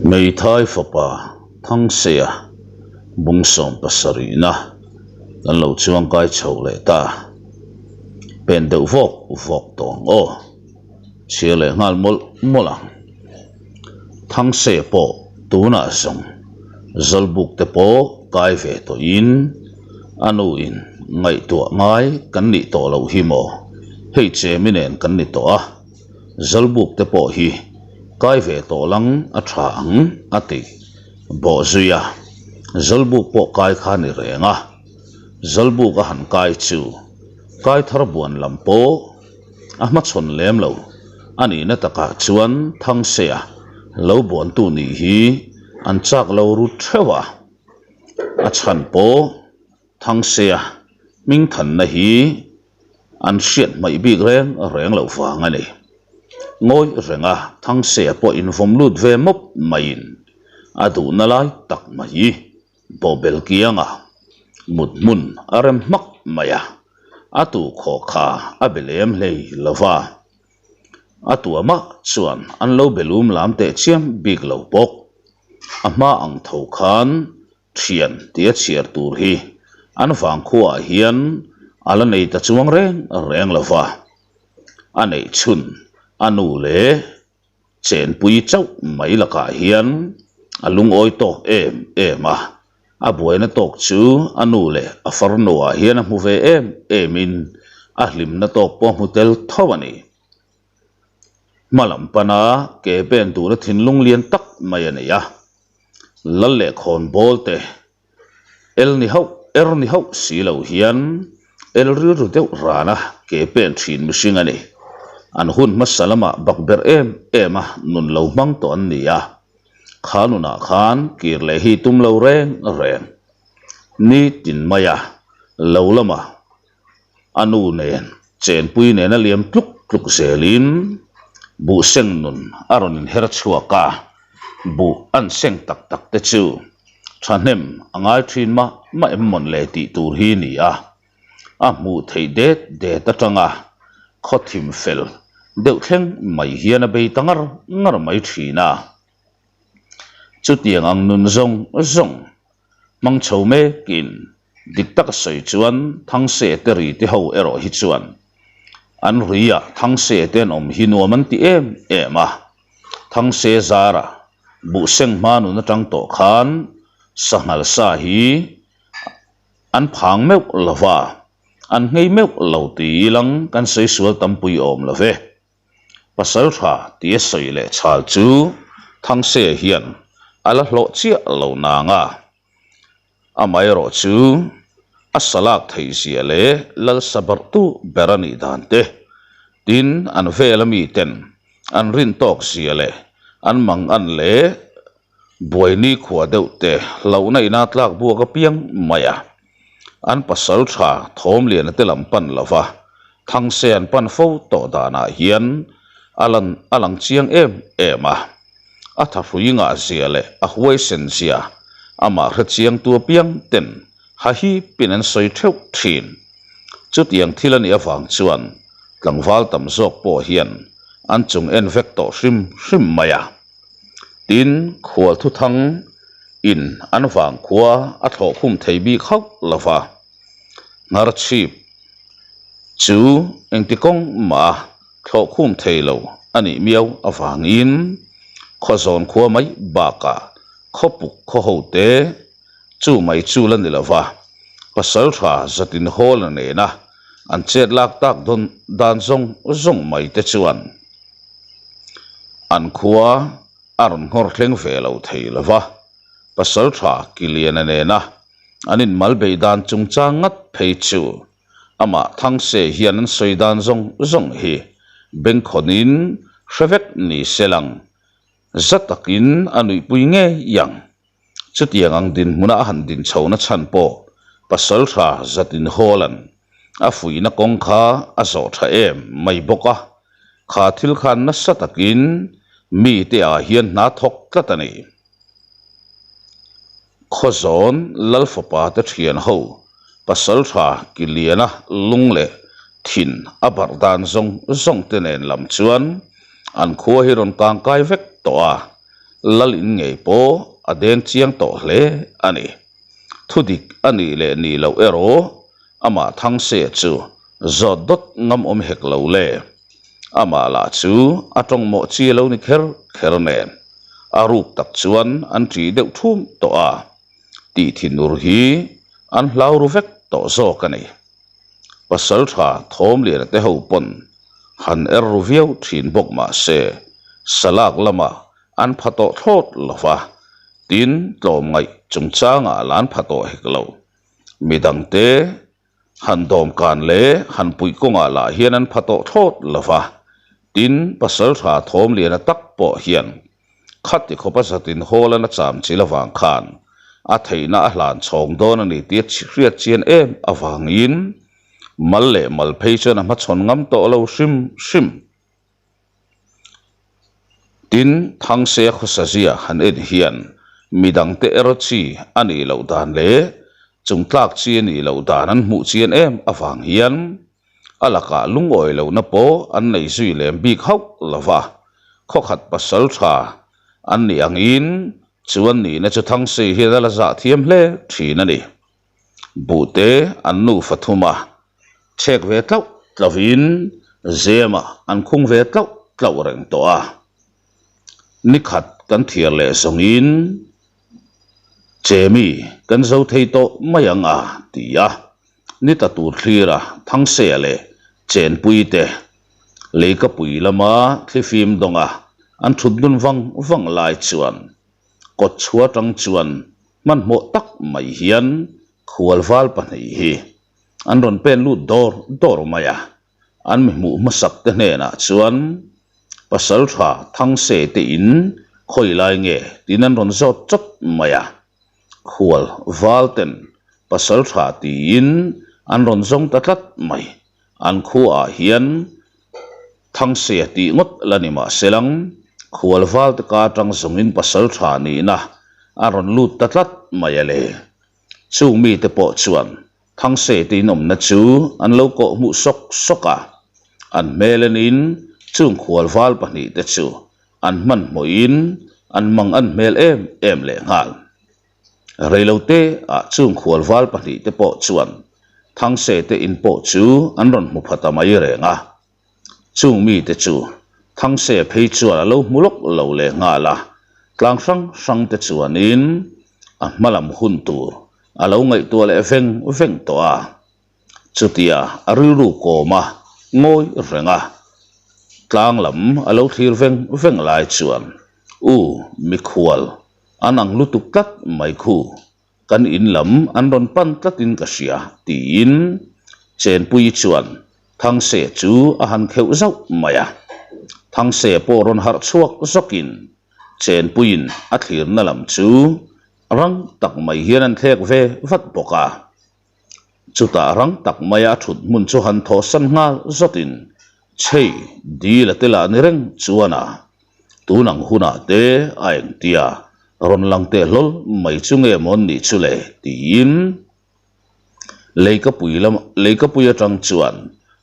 Hmeithai fapa Thangseia bung 70na kan lo chuangkai chho leh ta. Pen deuh vawk vawk tawh ang aw. Chhia leh nghal mawlh mawlh ang. Thangseia pawh tunah zawng Zawlbuk te pawh kai ve tawhin a nuin ngaihtuah ngai kan nih tawh loh hi maw? Hei chemi nen kan ni tawh a, Zawlbuk te pawh hi kai ve tawh lang a tha ang a ti bawh zui a, Zawlbuk pawh kai kha ni reng a, Zawlbuk a han kai chu kai thar buan lam pawh a hmachhawn lem lo. A nihna takah chuan Thangseia lo buantu nih hi an chak lo ru theuh a, a chhan pawh Thangseia hmingthanna hi an hriat hmaih bik reng reng loh vang a ni. Ngawi renga Thangseia pawh invawm lut ve mawp maiin a duhna lai tak mai. Bawhbel kianga mut hmun a rem hmak mai a, a tu khawh kha a be lem hlei lo va. A tua mah chuan an lo be lum lam teh chiam bik lo bawk. A hma ang tho khan thian tia chhiar tur hi an vangkhuaah hian a la nei ta chuang reng reng lo va. A neih chhun a nu leh Chenpui chauh mai lakah hian a lungawi tawk em em a, a buaina tawk chu a nu leh a farnuah hian a hmu ve em emin a hlimna tawk pawh a hmu tel tho a ni. Hma lam pana ke pen tura thinlung lian tak mai a nei a, lal leh khawnbawl te El ni hauh, er ni hauh si lo hian el rilru deuh rana ke pen thin mihring a ni. An hun hmasa lamah bak ber em em a nun lo hmang tawh an ni a, kha nunah khan kir leh hi tum lo reng reng. Ni tin maia lo lama a nu nen chenpui nena liam tluk tluk zelin buh seng nun a rawn inher chhuak a, buh an seng tak tak te chu thahnem a ngai thin mah mah em mawn le tih tur hi ni a, a hmuh theih det det atanga khaw thim fel deuh thleng mai hian a bei ta ngar ngar mai thin a. Chutiang ang nun zawng zawng hmang chho mekin dik taka sawi chuan Thangse te ri te ho erawh hi chuan an ruiah Thangse te an awm hi nuam an ti em em a. Thangse zara buh seng hma nun atang tawh khan sanghal sa hi an phang meuh lo va, an nghei meuh lo ti ilang kan sawi sual tampui awm lo ve. Pasal tha tia sawi leh chhal chu Thangse hian a la hlawh chiah lo nang a. Amaherawh chu a salak theih zia leh lalsa barhtu ber a nih dan te, tin an vela miten an rin tawk zia leh an mang an leh buai nikhua deuh te hlauhna ina tlak buak apiang mai a. An pasal tha Thawmliana te lam pan lova Thangse an pan fo tawh danah hian a lan a lang chiang em em a. A thahrui ngah zia leh a huaisen zia amah hre chiang tu apiang ten ha hipin an sawi theuh thin. Chutiang thil a nih avang chuan tlangval tam zawk pawh hian an chung en vek tawh hrim hrim mai a. Tin, khual thuthang in an vangkhua a thlawh khum thei bik hauh lo va, Ngharchhip chu engti kawng mah a thlawh khum thei lo a nih miau avangin Khawzawn khua mai bakah khawpuk khaw ho te chu mai chu la ni lo va, Pasaltha zatin hawl a nena an chet lak tak dawn dan zawng zawng mai te chuan an khua a rawn nghawr thleng ve lo thei lo va, Pasaltha Kiliana nena an inmal bei dan chungchang ngat phei chu amah Thangse hian an sawi dan zawng zawng hi bengkhawnin hre vek ni se lang za takin a nuihpui ngei ang. Chutiang ang dinhmuna a han din chhohna chhan pawh Pasaltha Zatin Hawlan a fuihna kawng kha a zawh tha em mai bawk a, kha thil khan nasa takin mite ah hian hna thawk tlat a ni. Khawzawn Lalfapa te thian ho Pasaltha Kiliana lung leh thin a barh dan zawng zawng te nen lam chuan an khua hi rawn kangkai vek tawh a. Lal in ngei pawh a deng chiang tawh hle a ni. Thudik a nih leh nih loh erawh amah Thangse chu zawt dawt ngam awm hek lo le. Amah lah chu a tawng mawh chi a lo ni kher kher nen a ruk tak chuan an ṭih deuh thum tawh a, tih thinur hi an hlau ru vek tawh zawk a ni. Pasalṭha Thawmliana te ho pawn han er ru viau thin bawk mah se, salak lamah an pha tawh thlawt lo va, tin tlawmngaih chungchangah la an pha tawh hek lo. Midangte han dawmkan leh han puih kawngah lah hian an pha tawh thlawt lo va, tin pasaltha Thawmliana tak pawh hian khati khawpa zatin Hawlan a cham chil avang khan a theihna a hlan chhawng dawn a ni tih a hriat chian em avangin Mal leh mal phei chuan a hmachhawn ngam tawh lo hrim hrim. Tin, Thangse khawsazia han en hian midangte erawh chi a nih loh dan leh chungtlak chi a nih loh dan an hmuh chian em avang hian a lakah lungawi lohna pawh an nei zui lem bik hauh lo va, khawkhat pasal tha an nih angin chu an nihna chu Thangse hian a la zah thiam hle thin a ni. Buhte an nufa thum a, chhek ve tlauh tlauhin zema an khung ve tlauh tlauh reng tawh a. Nikhat kan thiar leh zawngin Chemi kan zo thei tawh mai ang a ti a, ni ta tur thlira Thangseia leh Chenpuite Leikapui lama thlifim dawnga an thut dun vang vang lai chuan Kawtchhuah atang chuan hmanhmawh tak mai hian khualval pahnih hi an rawn pen lut dawr dawr mai a, an mi hmuh hmasak te hnenah chuan Pasaltha Thangse te in khawi lai nge tiin an rawn zawt chawt mai a, khual val ten Pasaltha tiin an rawn zawng ta tlat mai, an khuaah hian Thangse tih ngawt la ni mah se lang, khual valte ka atang zawngin pasal tha nihna a rawn lut ta tlat mai a le. Chung mite pawh chuan Thangse te inawmna chu an lo kawh hmuh sawk sawk a, an hmel enin chung khual val pahnihte chu an hmanhmawhin an mang an hmel em em lehnghal. Reilote ah chung khual val pahnihte pawh chuan Thangse te in pawh chu an rawn hmu pha ta mai reng a. Chung mite chu Thangse phei chuan a lo hmu lawk lo leh nghal a, tlang hrang hrang te chuanin a hma lam hun tur a lo ngaihtuah leh veng veng tawh a. Chutia a rilru kawm a ngawi reng a, tlang lam a lo thlir veng veng lai chuan U mikhual An ang lutuk tlat mai khu, kan in lam an rawn pan tlatin ka hria, tiin Chenpuii chuan Thangse chu a han kheuh zauh mai a. Thangse pawh rawn harh chhuak zawkin Chenpuiin a thlirna lam chu rang tak mai hian an thlek ve vat bawk a. Chutah rang tak maia a thut hmun chu han thawhsan nghal zawtin Chhei dil a te lah ni reng chuan a, tun ang hunah te a engtia rawn lang teh hlawl mai chu nge mawn nih chu le tiin Leikapui lam Leikapui atang chuan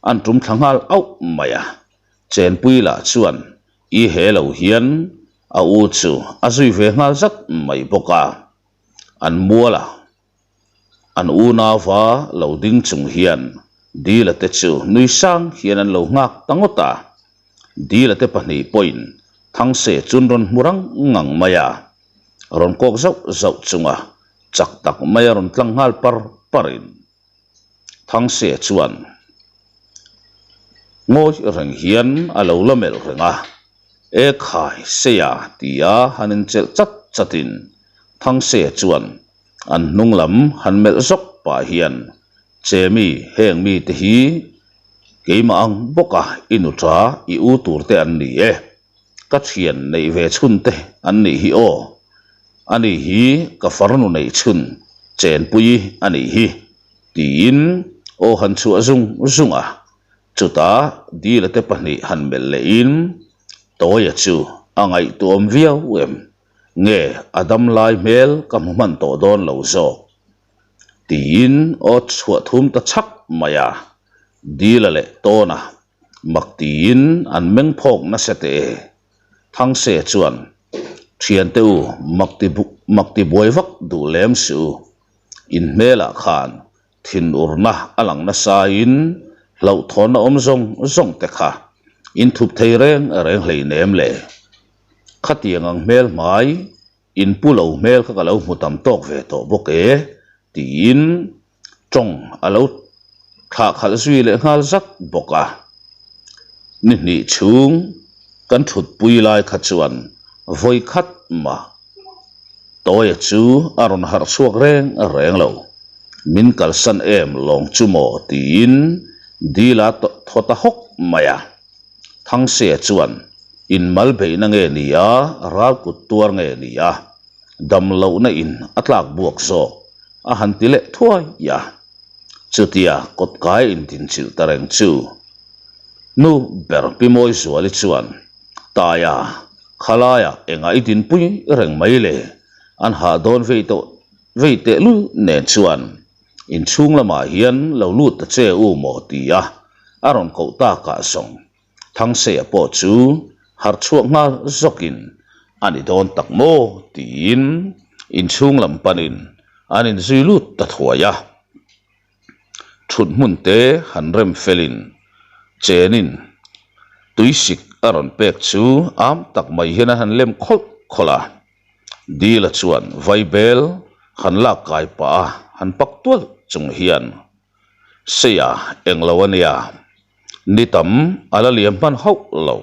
an tum thla nghal auh mai a, Chenpui lah chuan i he lo hian a u chu a zui ve nghal zat mai bawk a, an mual a. An unauva lo ding chung hian Dila te chu nui sang hian an lo nghak ta ngawt a. Dila te pahnih pawhin Thangse chun rawn hmu rang ngang mai a, rawn kawk zauh zauh chunga chak tak maia rawn tlang nghal par parin Thangse chuan ngawi reng hian a lo la melh reng a. E khai Seia tia han inchelh chat chatin Thangse chuan An hnung lam han melh zawk pah hian Chemi heng mite hi keimah ang bawka i nuṭa i u tur te an ni e, ka thian neih ve chhun te an nih hi aw, ani hi ka farnu neih chhun chenpui a nih hi tiin aw han chhuah zung zung a, chutah Dila te pahnih han melh lehin Tawia chu a ngaihtuahawm viau em? Nge a dam lai hmel ka hmu hman tawh dawn lo zawk? Tiin aw chhuah thum ta chhak mai a, Dila leh Tawna mak tiin an meng phawk nasa teh e. Thangse chuan. Thiante u, mak ti mak ti buai vak duh lem suh u. In hmelah khan thinurna a lang nasain hlauhthawnna awm zawng zawng te kha in thup thei reng reng hleinem le. Khatiang ang hmel hmai in pu lo hmel kha ka lo hmu tam tawk ve tawh bawk e tiin tawng a lo thlah khalh zui leh nghal zat bawk a. Ni hnih chhung kan thutpui lai kha chuan vawi khat mah Tawia chu a rawn harh chhuak reng reng lo. Min kalsan em lawng chu maw tiin dil a thaw ta hawk mai a. Thangse chuan in mal beihna nge ni a, ral kut tuar nge ni a, dam lohna in a tlak buak zawk a han ti leh thuai a. Chutia kawtkai intinchilh ta reng chu nu ber Pi Mawizuali chuan Taia Khalaiah engah i dinpui reng mai le? An hah dawn vei tawh vei tehlul nen chuan inchhung lamah hian lo lut ta che u maw ti a a rawn koh takah zawng Thangseia pawh chu harh chhuak nghal zawkin a ni dawn tak maw tiin inchhung lam panin an inzui lut ta thuai a. Thut hmun te han rem felin chenin tuisik a rawn pek chu am tak mai hian a han lem khawlh khawlh a. Dila chuan vaibel han lak kai pah a han pak tual chung hian Seia englo a nia, ni tam a la liam hman hauh lo,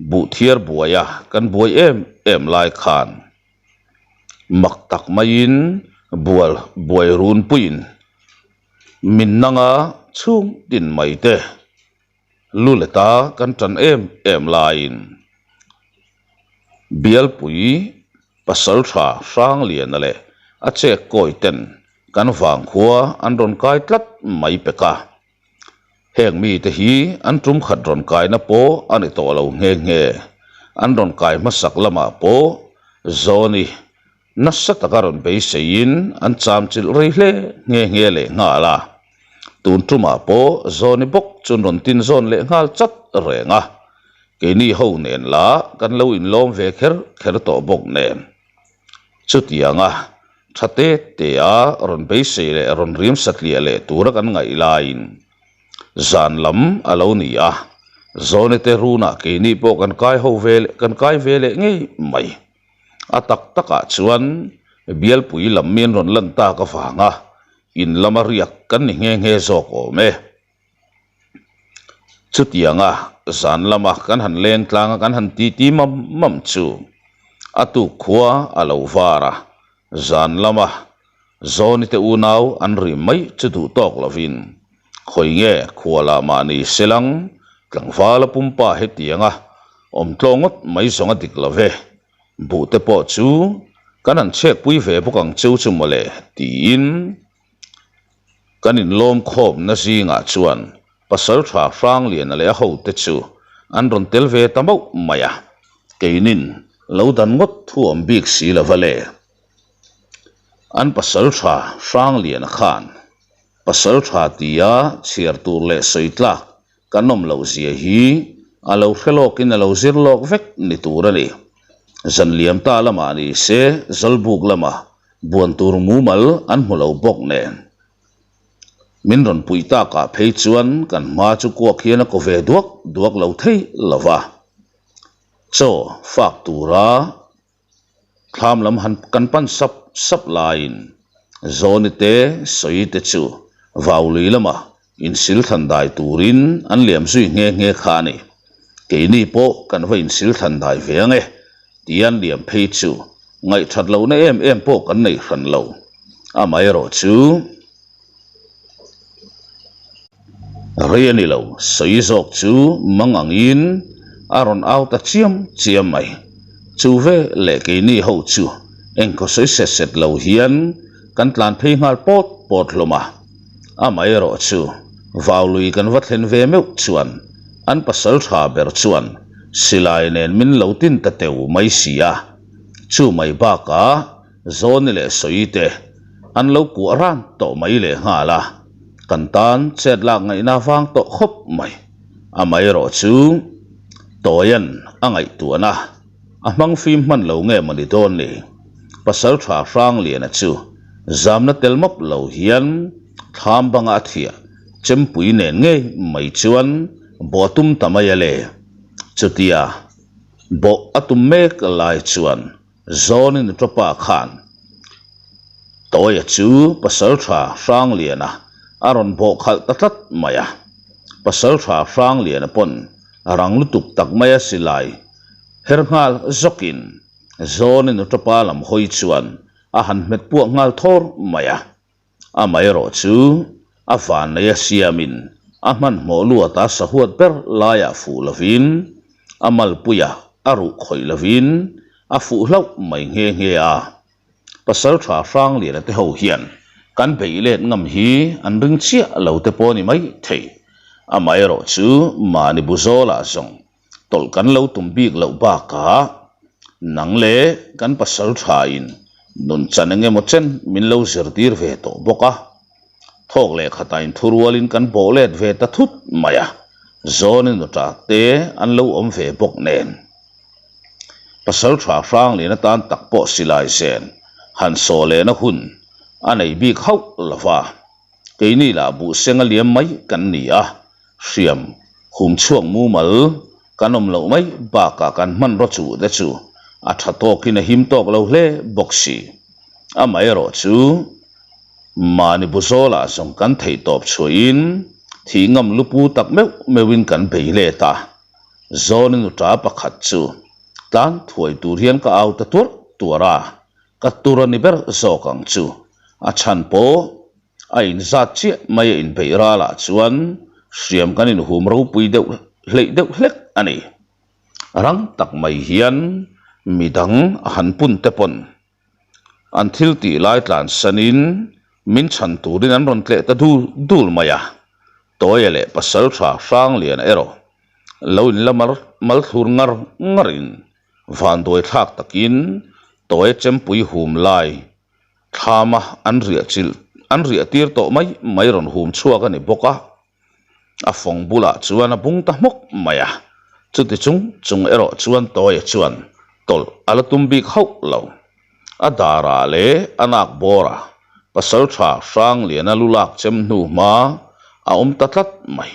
buh thiar buaia kan buai em em lai khan Mak tak maiin bual buai runpuiin min nanga chhung tin mai te lu leta kan tan em em laiin Bialpui Pasaltha Hrangliana leh a chek kawi ten kan vangkhua an rawn kai tlat mai pek a. Heng mite hi an tum khat rawn kaina pawh a ni tawh lo nghe nghe. An rawn kai hmasak lamah pawh Zawni nasa taka rawn beiseiin an cham chilh rei hle nghe nghe leh nghal a. Tun tumah pawh Zawni bawk chu an rawn tin zawn leh nghal chat reng a. Keini ho nen lah kan lo inlawm ve kher kher tawh bawk nen. Chutianga tha te te a rawn beisei leh rawn riam satliah leh tura kan ngaih laiin zan lam a lo ni a, Zawnite runah keini pawh kan kai ho ve leh kan kai ve leh ngei mai. A tak takah chuan bialpui lam mi an rawn lan tak avanga in lama riak kan ni nghe nghe zawk awm e. Chutianga zan lama kan han leng tlang a kan han titi mam mam chu a tuk khua a lo var a, zan lama Zawni te unau an ri mai chu duh tawk lovin khawi nge khua lah mahni selang tlangvala pumpa hetianga awm tlaw ngawt mai zawng a dik lo ve, buh te pawh chu kan han chhekpui ve bawk ang cheu chu mawle tiin. Kan inlawm khawmna zingah chuan Pasaltha Hrangliana leh a hote chu an rawn tel ve ta mauh mai a, keinin lo dan ngawt thu awm bik si lo va le. An Pasaltha Hrangliana khan Pasaltha tia chhiar tur leh sawi tlak kan awm loh zia hi a lo hre lawkin a lo zir lawk vek ni tur a ni. Zan liam ta lamah ni se Zawlbuk lamah Buan tur mumal an hmu lo bawk nen. Min rawn puih takah phei chuan kan hma chu kuak hian a ko ve duak duak lo thei lo va. Chaw fak tura thlam lam han kan pan sap sap laiin Zawni te sawi te chu vaului lamah insil thlan dai turin an liam zui nghe nghe kha a ni. Keini pawh kan va insil thlan dai ve ang e. Tian liam phei chu ngaihthat lohna em em pawh kan nei hran lo. Amaherawh chu rei a ni lo, sawi zawk chu mang angin a rawn au ta chiam chiam mai. Chu ve leh keini ho chu engkaw sawi set set lo hian kan tlan phei nghal pawt pawt hlawm a. Amaherawh chu vaului kan va thlen ve meuh chuan an pasal tha ber chuan Silai nen min lo tin ta teu mai si a, chu mai bakah Zawni leh Sawi te an lo kuah ran tawh mai leh nghal a, kan tan chet lak ngaihna vang tawh khawp mai. Amaherawh chu Tawian a ngaihtuahna. A hmang fim hman lo nge mawni dawn ni? Pasalṭha Hrangliana chu zamna tel mawp lo hian thlam banga a thiah chempui nen ngei mai chuan bawh a tum ta mai a le. Chutia bawh a tum mek lai chuan Zawnin Tawpa khan Tawia chu Pasalṭha Hrangliana a rawn bawh khalh ta tlat mai a. Pasalṭha Hrangliana pawn rang lutuk tak maia silai her nghal zawkin Zawnin Tawpa lam hawi chuan a han hmet puak nghal thawr mai a. Amaherawh chu a vanneia siamin a hmanhmawh luata sahuat ber laiah fuh lovin a malpuia a ruh khawih lovin a fuh hlauh mai nghe nghe a. Pasaltha Hrangliana te ho hian kan beih let ngam hi an ring chiah lo te pawh a ni mai thei. Amaherawh chu mahni bu zawlah zawng tawlh kan lo tum bik loh bakah nang leh kan pasal thain nun chan eng emaw chen min lo zirtir ve tawh bawk a. Thawk leh khatah inthurualin kan bawh let ve ta thut mai a, Zawni nuta te an lo awm ve bawk nen. Pasal tha Hranglian atan tak pawh silai zen han sawh lehna hun a nei bik hauh lo va, keini lah buhseng a liam mai kan ni a. Hriam hum chhuak mumal kan awm loh mai bakah kan hmanraw chuh te chu a tha tawkin a him tawk lo hle bawk si. Amaherawh chu mahni bu zawlah zawng kan theih tawp chhuahin thih ngam lupu tak meuh meuhin kan bei let a. Zawni nuta pakhat chu tlan thuai tur hian ka au ta tuarh tuarh a, ka tur a ni ber zawk ang chu. A chhan pawh A inzat chiah mai a inbeih ralah chuan hriam kan inhum ropui deuh hleih deuh hlek a ni. Rang tak mai hian midang a han pun te pawn an thil tih lai tlansanin min chhan turin an rawn tleh ta dul dul mai a. Tawia leh Pasaltha Hrangliana erawh lo inla mal thlur ngar ngarin vanduai thlak takin Tawia chempui hum lai Thlama an riah chilh an riah tir tawh mai mai rawn hum chhuak a ni bawk a, a fawng bulah chuan a bung ta hmawk mai a, chuti chung chung erawh chuan Tawia chuan tawlh a la tum bik hauh lo. A darah leh a nak bawrah Pasaltha Hrangliana lu lak chem hnu hma a awm ta tlat mai.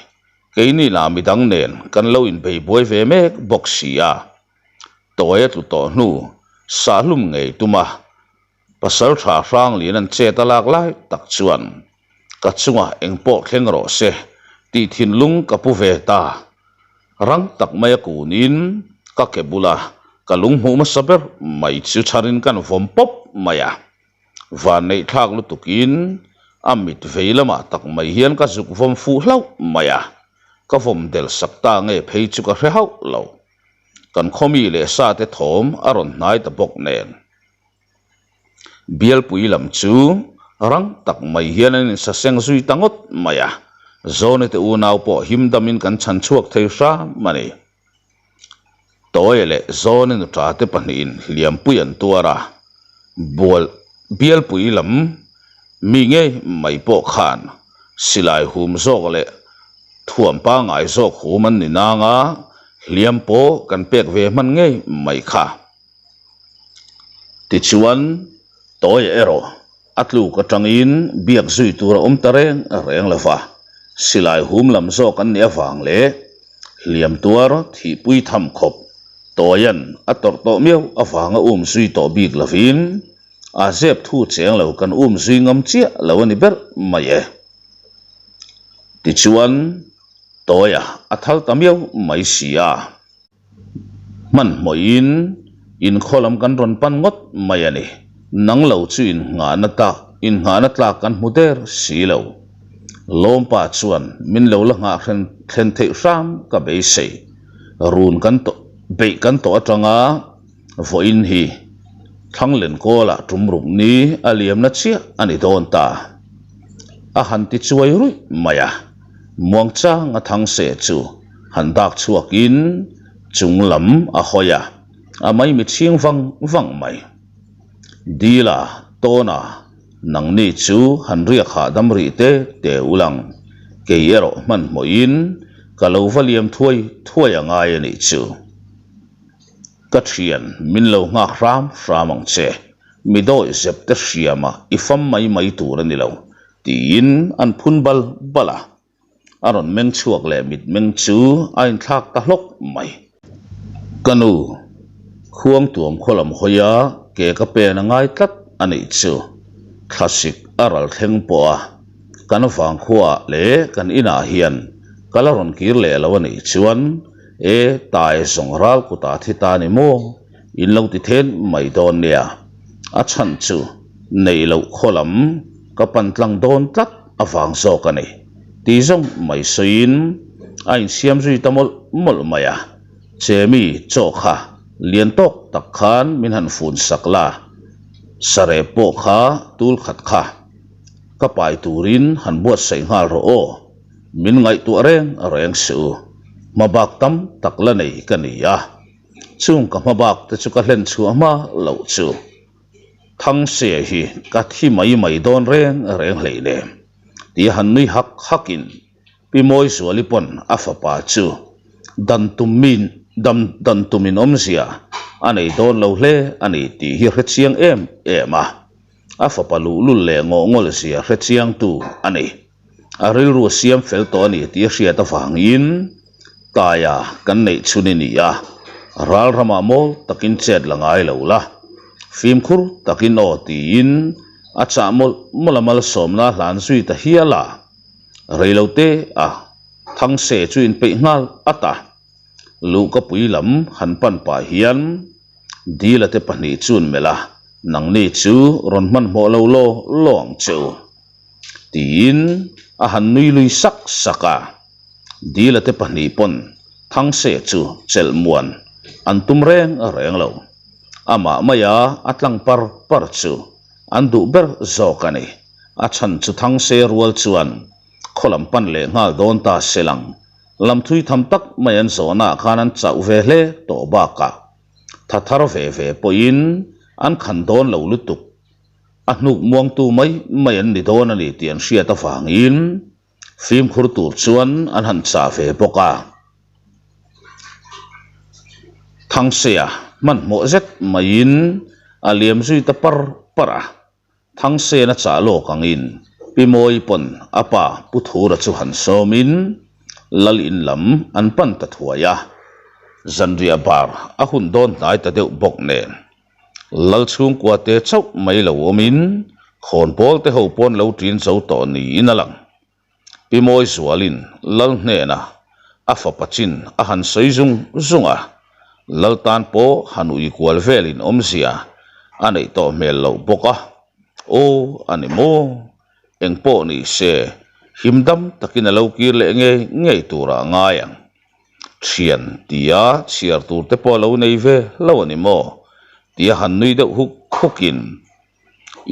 Keini lah midang nen kan lo inbei buai ve mek bawk si a. Tawia tlu tawh hnu sahlum ngei tum a, pasal tha Hranglian an chet a lak lai tak chuan ka chungah eng pawh thleng rawh se tih thinlung ka pu ve ta. Rang tak mai a kunin ka ke bula ka lung hmuh hmasa ber mai chu chharin kan vawm pawp mai a. Vanneih thlak lutukin a mit vei lamah tak mai hian ka zuk vawm fuh hlauh mai a, ka vawm del sak ta nge phei chu ka hre hauh lo. Kan khawmi leh sate thawm a rawn hnai ta bawk nen. Bialpui lam chu rang tak mai hian an insaseng zui ta ngawt mai a, Zawni te unau pawh him damin kan chhan chhuak thei hram a ni. Tawia leh Zawni nuṭa te pahnihin hliampui an tuar a, bual bialpui lam mi ngei mai pawh khan silai hum zawk leh Thuam pangngai zawk hum an ni nang a, hliam pawh kan pek ve hman ngei mai kha. Tichuan, Tawia erawh a tluk atangin biak zui tur a awm ta reng reng lo va, silai hum lam zawk an nih avang leh hliam tuar thihpui tham khawp Tawia'n a tawrh tawh miau avanga um zui tawh bik lovin a zep thu cheng lo kan um zui ngam chiah lo a ni ber mai e. Tichuan, Tawia a thal ta miau mai si a. Hmanhmawhin inkhaw lam kan rawn pan ngawt mai a ni. Nang lo chu innghahna tak, innghahna tlak kan hmu der si lo. Lawmpa chuan min lo la nghah thlen thlen theih hram ka beisei. Run kan tawh, beih kan tawh atanga vawiin hi Thlanglen kawlah tum ruk ni a liamna chiah a ni dawn ta. A han ti chuai ruih mai a, muangchang a thang se chu han dak chhuakin chung lam a hawi a, a maimi chhing vang vang mai. Dila, Tawna, nangni chu han riak hahdam rih te te ulang, kei erawh hmanhmawhin ka lo va liam thuai thuai a ngai a nih chu. Ka thian, min lo nghak hram hram ang che. Mi dawi zep te hriama i fam mai mai tur a ni lo, tiin an phun bal bal a. A rawn meng chhuak leh mitmeng chu a inthlak ta hlawk mai. Ka nu, Khuangtuam khaw lam hawia ke ka pen a ngai tlat a nih chu. Thlasik a ral thleng pawh a, kan vangkhuaah leh kan inah hian ka la rawn kir leh lo a nih chuan e tai zawng ral kutah thi ta ni maw? In lo ti then mai dawn nia. A chhan chu neih loh khaw lam ka pan tlang dawn tlat avang zawk a ni. Ti zawng mai sawiin a insiam zui ta mawlh mawlh mai a. Chemi chaw kha lian tawk tak khan min han fun sak la, sarep pawh kha tul khat kha ka pai turin han buatsaih nghal rawh aw. Min ngaihtuah reng reng suh u. Hmabak tam tak la nei ka ni a. Chung ka hmabak te chu ka hlen chhuah hma loh chu Thangse hi ka thi mai mai dawn reng reng hleinem tia han nui hak hakin Pi Mawizuali pawn a fapa chu dan tum min dam dan tumin awmzia a nei dawn lo hle a ni tih hi hrechiang em em a, a fapa luhlul leh ngawhngawl zia hrechiangtu a ni. A rilru a siam fel tawh a ni tih a hriat avangin Taia kan neih chhun i ni a, ral ramah mawl takin chet la ngai lo la, fimkhur takin aw tiin a chah mawlh mawlh a malsawmna a hlan zui ta hial a, reilote a Thangse chu inpeih nghal at a, Luhkapui lam han pan pah hian Dila te pahnih chuan melh a, nangni chu rawn hmanhmawh lo law law ang che u. Tiin a han nui lui sak sak a, Dila te pahnih pawn Thangse chu chelh muan an tum reng reng lo. Amah maia a tlang par par chu an duh ber zawk a ni. A chhan chu Thangse rual chuan khaw lam pan leh nghal dawn ta se lang. Lam thui tham tak mai an zawhnaah khan an chauh ve hle tawh bakah tha thar ve ve pawhin an khan dawn lo lutuk. A hnuk muangtu mai mai an ni dawn a ni tih an hriat avangin fimkhur tur chuan an han chah ve bawk a. Thangseia hmanhmawh zet maiin a liam zui ta par par a. Thangsen a chah lawk angin Pi Mawi pawn a pa Pu Thura chu han sawmin Lal in lam an pan ta thuai a. Zanriah bar a hun dawn hnai ta deuh bawk nen Lal chhungkua te chauh mai lo awmin khawn pawl te ho pawn lo ṭin zo tawh niin a lang. Pi Mawi Zualin Lal hnena a fapa chin a han sawi zung zung a, Lal tan pawh han ui kual velin awmzia a neih tawh hmel loh bawk a, Aw a ni maw? Eng pawh ni se him dam takin a lo kir leh ngei ngei turah a ngai ang. Thian tia chhiar tur te pawh a lo nei ve lo a ni maw? Tia han nui deuh huk hukin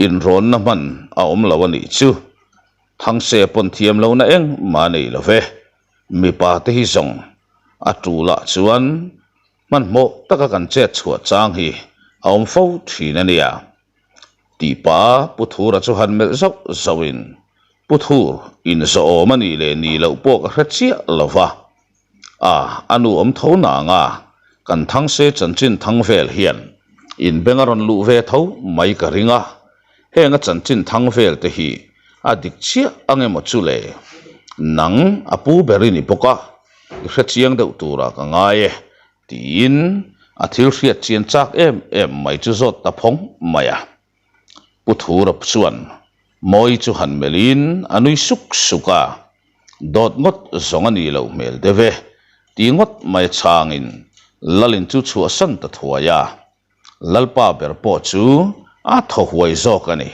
inrawnna hman a awm lo a nih chu. Thangse pawn thiam lohna engmah a nei lo ve. Mipa te hi zawng a tulah chuan hmanhmawh taka kan chet chhuah chang hi a awm fo thin a nia. Tih pa Pu Thura chu han melh zauh zauhin, Pu Thur, inzawhawm a nih leh nih loh pawh ka hre chiah lo va. A, a nu awm tho nang a, kan Thangse chanchin thang vel hian inbeng a rawn luh ve tho mai ka ring a. Heng a chanchin thang vel te hi a dik chiah ang emaw chu le? Nang a pu ber i ni bawk a, i hre chiang deuh turah ka ngai e, tiin a thil hriat chian chak em em mai chu zawt ta phawng mai a. Pu Thurap chuan Mawi chu han melhin a nui suk suk a, Dawt ngawt zawng a nih loh hmel deuh e, ti ngawt mai changin Lalin chu chhuahsan ta thuai a. Lalpa ber pawh chu a thaw huai zawk a ni.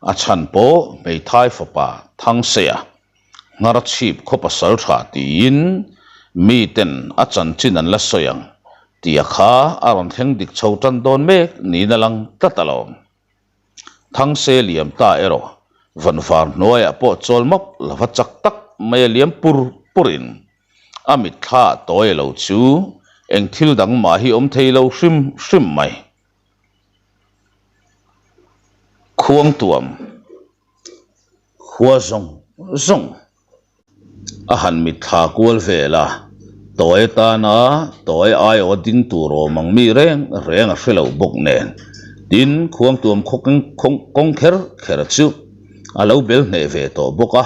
A chhan pawh hmeithai fapa Thangseia nghar chhip khaw pasal tha tiin miten a chanchin an la sawi ang tih a kha a rawn thleng dik chho tan dawn mek niin a lang tlat alawm. Thangse liam ta erawh vanvar hnuaiah pawh chawl map lova chak tak mai a liam pur purin A mitthla tawi lo chu eng thil dang mah hi awm thei lo hrim hrim mai. Khuangtuam khua zawng zawng a han mitthla kual vel a. Tawi tana tawi aiawh a ding tur awm ang mi reng reng a hre lo bawk nen. Tin, khuangtuam kawng kher kher chu a lo bel hneh ve tawh bawk a,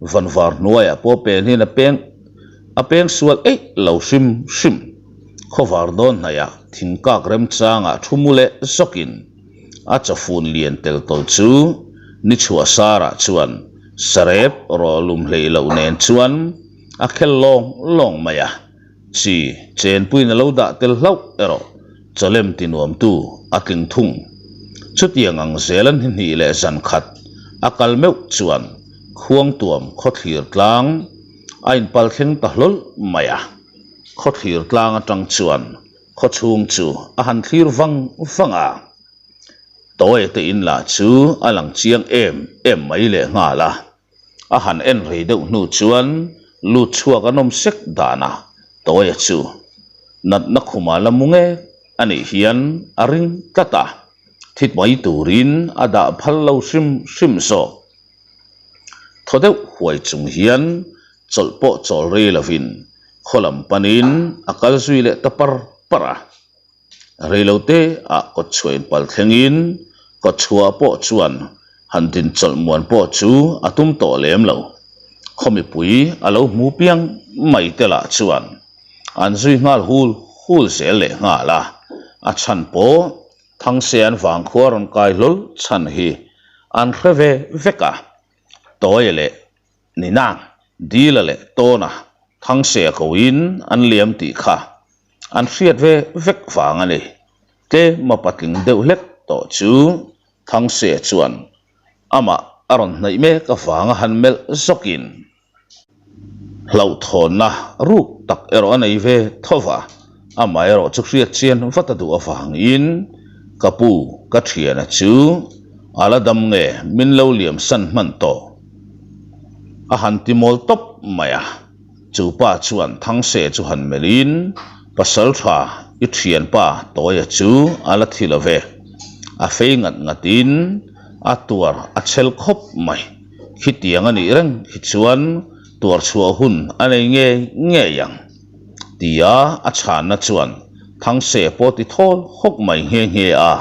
vanvar hnuaiah pawh pen hian a peng a peng sual eih lo hrim hrim. Khawvar dawn hnaihah thingkak remchangah thu mu leh zawkin a chawfun lian tel tawlh chu ni chhuah sarah chuan sarep rawhlum hleih loh nen chuan a khel lawng lawng mai a, chi chenpuiin a lo dah tel hlauh erawh chawlem ti nuamtu a tling thung. Chutiang ang zel an hnih leh zan khat a kal meuh chuan khuangtuam khawthlir tlang a inpal thleng ta hlawl mai a, khawthlir tlang atang chuan khawchhung chu a han thlir vang vang a, Tawite te in lah chu a lang chiang em em mai lehnghal a. A han en rei deuh hnu chuan lut chhuak an awm sek danah Tawia chu natna khuma la mu ngek a nih hian a ring tlat a, thi mai turin a dah phal lo hrim hrim zawk. Thaw deuh huai chung hian chawlh pawh chawl rei lovin khaw lam panin a kal zui leh ta par par a. Reilote ah kawtchhuah inpal thlengin kawtchhuah pawh chuan han din chawlh muan pawh chu a tum tawh lem lo. Khaw mipui a lo hmu piang mai te lah chuan an zui nghal hul hul zel leh nghal a, a chhan pawh Thangsean vangkhua rawn kai hlawl chhan hi an hre ve vek a, Tawia leh Ninang, Dila leh Tawna Thangseia koin an liam tih kha an hriat ve vek vang a ni. Tlema patling deuh hlek tawh chu Thangseia chuan amah a rawn hnaih mek avanga han melh zawkin hlauhthawnna ruk tak erawh a nei ve tho va, amaherawh chu hriat chian vat a duh avangin ka pu ka thiana chu a la dam nge min lo liam san hman tawh a han ti mawl tawp mai a. Chu pa chuan Thangse chu han melhin, Pasal tha, i thianpa Tawia chu a la thi lo ve. A fei ngat ngatin a tuar a chhel khawp mai. Khitiang a nih reng hi chuan tuar chhuah hun a nei ngei ngei ang. Tia a chhanna chuan Thangse pawh ti thawl hawk mai nghe nghe a.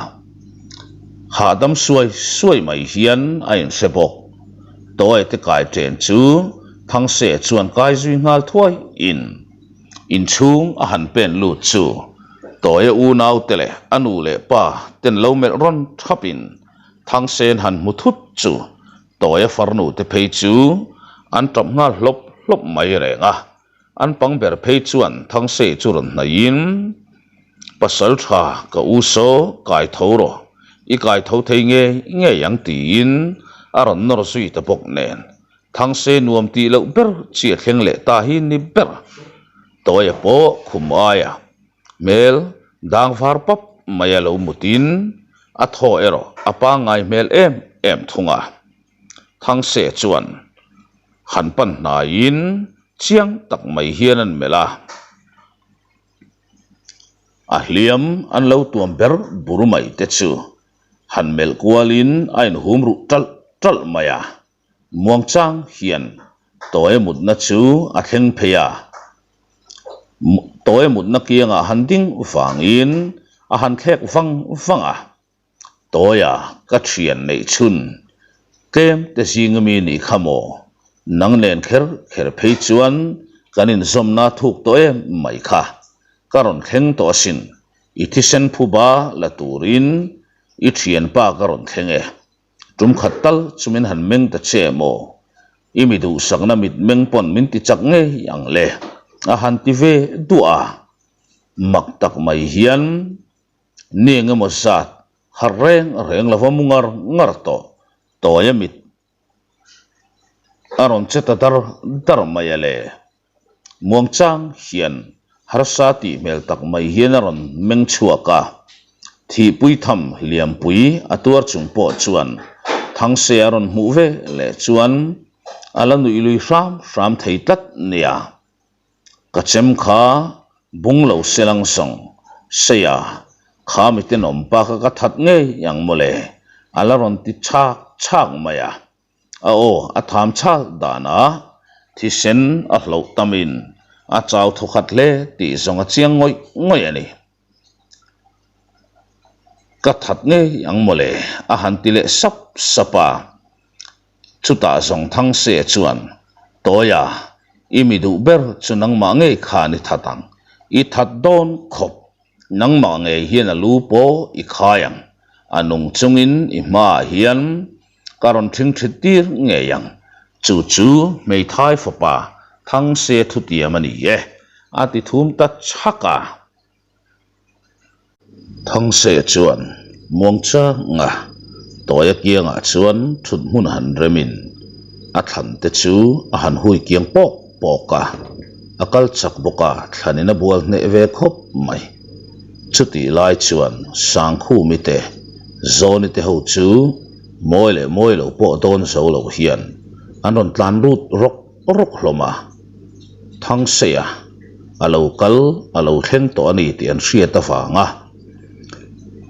Hahdam suai suai mai hian a inhre bawk. Tawia te kai chen chu Thangse chuan kai zui nghal thuai in inchhung a han pen lut chu Tawia unau te leh a nu leh pa ten lo melh rawn thap in Thangsen han hmu thut chu Tawia farnu te phei chu an tap nghal hlawp hlawp mai reng a. An pang ber phei chuan Thangse chu rawn hnaihin, Pasal tha ka u saw kai tho rawh, i kai tho thei ngei ngei ang tiin a rawn nawr zui ta bawk nen Thangse nuam tih loh ber chi a thleng leh ta hi ni ber. Tawia pawh khum aia hmel dang var pap mai a lo mutin a thaw erawh a pangngai hmel em em thung a. Thangse chuan Han pan hnaiin chiang tak mai hian an melh a, a hliam an lo tuam ber bur mai te chu han melh kualin a inhum ruh ṭalh ṭalh mai a, muangchang hian Tawia mutna chu a thleng phei a, Tawia mutna kiangah han ding vangin a han thlek vang vang a. Tawia ka thian neih chhun tlem te zinga mi nih kha maw? Nang nen kher kher phei chuan kan inzawmna thuk tawh em mai kha. Ka rawn thleng tawh asin, i thisen phuba la turin i thianpa ka rawn thleng e. Tum khat tal chu min han meng ta che maw? I mi duhsakna mit meng pawn min ti chak ngei ang le, a han ti ve duah a. Mak tak mai hian Ni eng emaw zat harh reng reng lova mu ngar ngar tawh Tawia mit a rawn che ta dar dar mai a le. Muangchang hian harsa tih hmel tak mai hian a rawn meng chhuak a, thihpui tham liampui a tuar chung pawh chuan Thangse a rawn hmuh ve leh chuan a la nuih lui hram hram thei tlat nia. Ka chem kha bung lo se lang sawng, Seia, kha mi tenawm pa kha ka that ngei ang mawle, a la rawn ti chhak chhak mai a. A aw a tham chhal danah thisen a hloh tamin A chau thawkhat hle tih zawng a chiang ngawih ngawih a ni. Ka that ngei ang mawle a han ti leh sap sap a. Chutah zawng Thangse chuan, Tawia, i mi duh ber chu nangmah ngei khan i that ang. I that dawn khawp. Nangmah ngei hian a lu pawh i khai ang. A nung chungin i hmaah hian ka rawn ṭhingṭhit tir ngei ang. Chu chu hmeithai fapa Thangse thutiam a ni e, a ti thum ta chhak a. Thangse chuan muangchanga tawia kiangah chuan thut hmun han remin a thlan te chu a han hui kiang pawk pawk a, a kal chak bawk a, thlanin a bual hneh ve khawp mai. Chutih lai chuan Sangkhumi te, Zawni te ho chu mawi leh mawi lo pawh dawn zo lo hian an rawn tlan lut rawk rawk hlawm a. Thangseia a lo kal a lo thleng tawh a ni tih an hriat avanga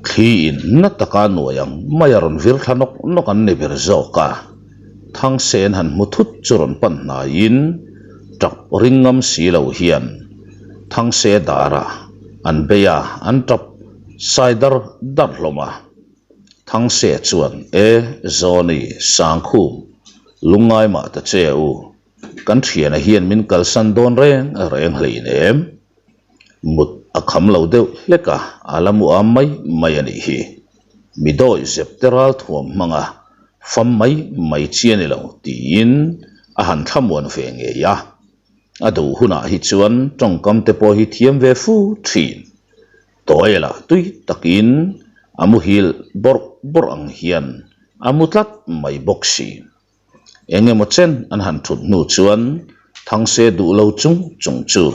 thli in na taka nuai ang mai a rawn vir thla nawk nawk an ni ber zawk a. Thangse an han hmu thut chu rawn pan hnaiin tap ring ngam si lo hian Thangse darah an bei a, an tap sai dar dar hlawm a. Thangse chuan, E Zawni, Sangkhum, lungngai mah ta che u, Kan thiana hian min kalsan dawn reng reng hleinem. Mut a kham lo deuh hlek a, a la mu am mai mai a nih hi. Mi dawi zep te ral thuam hmang a, fam mai mai chi a ni lo tiin a han thlamuan ve ngei a. A duh hunah hi chuan tawngkam te pawh hi thiam ve fu thin. Tawia lah tui takin a muhil bawrh bawrh ang hian a mu tlat mai bawk si. Eng emaw chen an han thut hnu chuan Thangse duh lo chung chung chu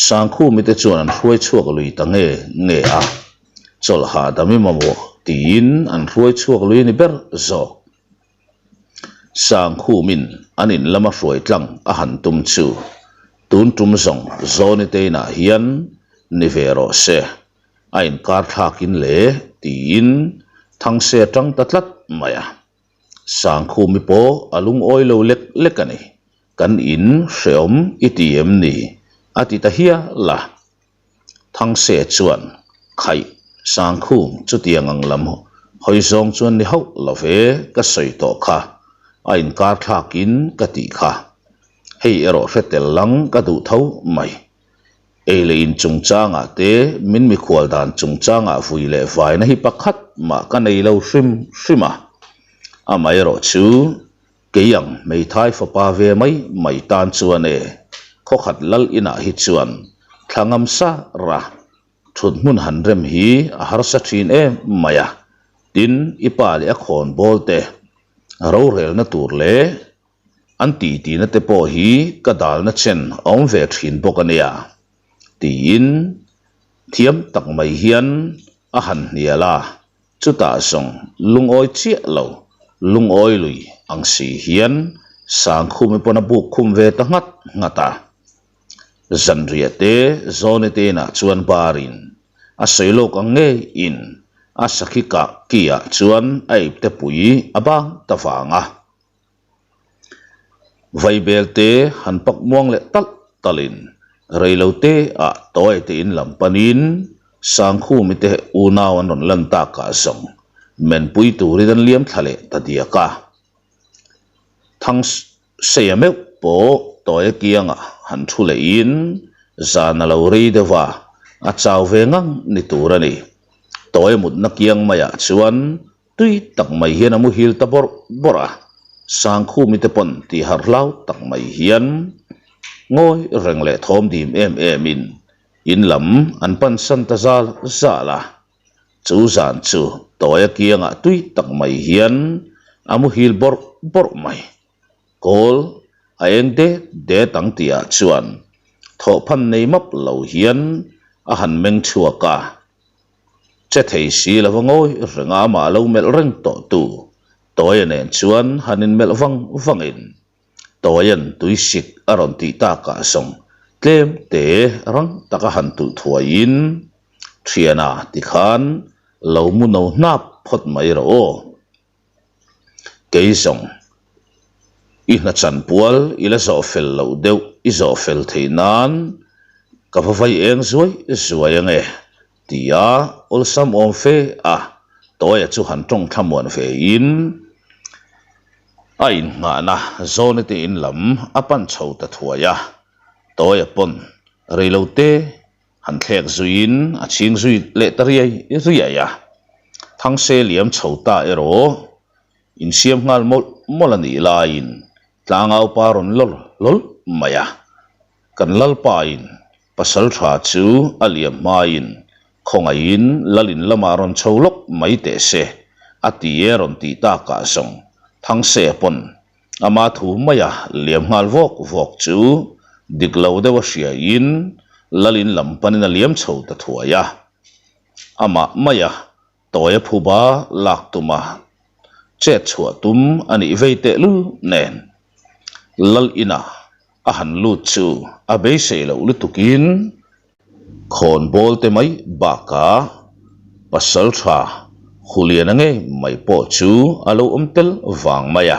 Sangkhumi te chuan an hruai chhuak lui ta nge nge a, chawlh hahdam i mamawh tiin an hruai chhuak lui ni ber zawk. Sangkhumin an in lama hruai tlang a han tum chu tun tum zawng Zawni te inah hian ni ve rawh se, a inkar thlakin le tiin Thangse a tang ta tlat mai a. Sangkhumi pawh a lungawi lo lek lek a ni. Kan in hreawm i ti em ni? a ti ta hial a. Thangse chuan, Khaih, Sangkhum, chutiang ang lam hawi zawng chuan ni hauh lo ve, ka sawi tawh kha, a inkar thlakin ka tih kha. Hei erawh hre tel lang ka duh tho mai. Ei leh in chungchangah te, min mikhual dan chungchangah vui leh vaina hi pakhat mah ka nei lo hrim hrim a. Amaherawh chu, kei ang hmeithai fapa ve mai mai tan chuan e, khawkhat lal inah hi chuan thla ngam sa ra thut hmun han rem hi a harsa thin em mai a. Tin, i pa leh a khawnbawl te rorelna tur leh An tihtina te pawh hi ka dalna chen a awm ve thin bawk a nia, tiin thiam tak mai hian a han hnial a, chutah zawng lungawi chiah lo, lungawi lui ang si hian Sangkhumi pawn a buk khum ve ta nghat nghat a. Zanriah te Zawni te inah chuan barin a sawi lawk ang ngeiin a sakhi kah ki ah chuan a ipte pui a bang ta vang a. Vaibel te han pak muang leh talh talhin reilo te ah tawi te in lam panin Sangkhumi te unau an rawn lan takah zawng menpui turin an liam thla leh ta diak a. Thangseia meuh pawh tawia kiangah han thu lehin zan a lo rei deuh a, a chau ve ngang ni tur a ni. Tawia mutna kiang maiah chuan Tui tak mai hian a muhil ta bawrh bawrh a, Sangkhumi te pawn tih harh hlau tak mai hian ngawi reng leh thawm dim em em in in lam an pan san ta zal zal a. Chu zan chu Tawia kiangah tui tak mai hian a muhil bawrh bawrh mai. Kawl a eng det det ang tihah chuan thawhphan nei map lo hian a han meng chhuak a. Che thei si lova ngawi reng a amah lo melh reng tawh tu Tawia nen chuan han inmelh vang vangin Tawia'n tuisik a rawn tih takah zawng tlem te rang taka han tulh thuaiin Thiana tikhan lo mu no hnap phawt mai rawh aw. Kei zawng, i hna chanpual i la zawh fel loh deuh i. i zawh fel theih nan ka va vai eng zuai zuai ange tia awlsam awm fe a Tawia chu han tawng thlamuan ve in a innghahna Zawni te in lam a pan chho ta thuai a, Tawia pawn reilote han thlek zuiin a chhing zui leh ta riai riai a, Thangse liam chho ta erawh insiam nghal mawlh mawlh a nih laiin tlangaupa rawn lawr hlawl mai a, kan Lalpain pasal tha chu a liam hmain khawngaihin Lalin lamah rawn chho lawk mai teh se a ti e rawn tih takah zawng Thangse pawn Ama thu maia liam nghal vawk vawk chu dik lo deuh a hriain Lalin lam panin a liam chho ta thuai a. Amah maia tawia phuba lak tuma chet chhuah tum a nih vei tehlul nen Lal inah a han lut chu a beisei loh lutukin Khawnbawl te mai bakah pasal tha Huliana ngei mai pawh chu a lo awm tel vang mai a,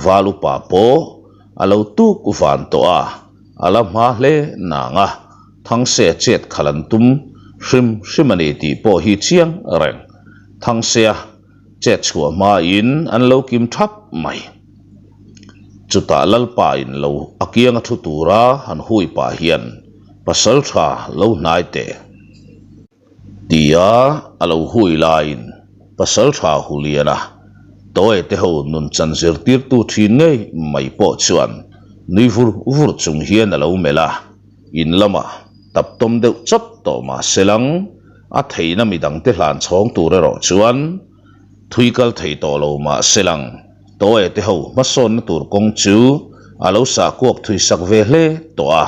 val upa pawh a lo tuk van tawh a, a la hma hle nang a, Thangse chet khalh an tum hrim hrim a ni tih pawh hi chiang reng. Thangse-a chet chhuah hmain an lo kim thap mai. Chutah Lalpa in lo a kianga thu tura han hui pah hian pasal tha lo hnai teh tia a lo hui laiin pasal tha Huliana Tawia te ho nun chan zirtirtu thin ngei mai pawh chuan nui vur vur chung hian a lo melh a, in lamah tap tawm deuh chawt tawh mah se lang a theihna midangte hlan chhawng tur erawh chuan Thui kal thei tawh lo mah se lang, Tawia te ho hmasawnna tur kawng chu a lo sah kuak thui sak ve hle tawh a.